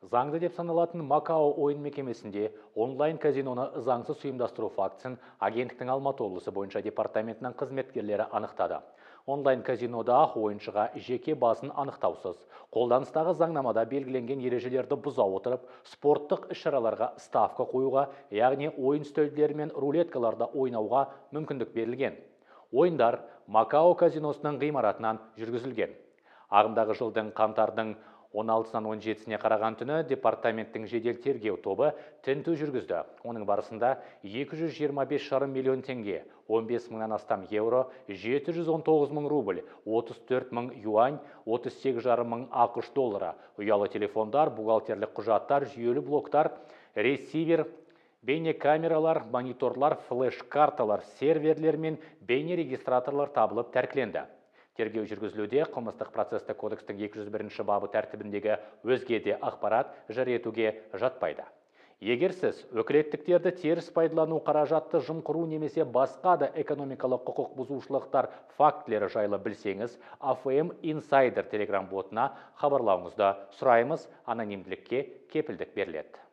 Заңды деп саналатын Макао ойын мекемесінде онлайн казиноны заңсыз ұйымдастыру фактісін агенттіктің Алматы облысы бойынша департаментінің қызметкерлері анықтады. Онлайн казинода ойыншыға жеке басын анықтаусыз, қолданыстағы заңнамада белгіленген ережелерді бұза отырып, спорттық іс-шараларға ставка қоюға, яғни ойын үстелдері мен рулеткаларда ойнауға мүмкіндік берілген. Ойындар Макао казиносының ғимаратынан жүргізілген. Ағымдағы жылдың қаңтардың 16-сынан 17-сіне қараған түні департаменттің жедел тергеу тобы тінту жүргізді. Оның барысында 225,5 миллион теңге, 15 мыңнан астам евро, 719 мың рубль, 34 мың юань, 38,5 мың АҚШ доллары, ұялы телефондар, бухгалтерлік құжаттар, жүйелі блоктар, ресивер, бейнекамералар, мониторлар, флеш-карталар, серверлер мен бейнерегистраторлар табылып тәркіленді. Тергеу жүргізілуде. Қылмыстық процестік кодекстің 201 бабы тәртібіндегі өзге де ақпарат жария етуге жатпайды. Егер сіз өкілеттіктерді теріс пайдалану, қаражатты жымқыру немесе басқа да экономикалық құқық бұзушылықтар фактілері жайлы білсеңіз, АФМ Инсайдер телеграм ботына хабарлауыңызды сұраймыз, анонимділікке кепілдік беріледі.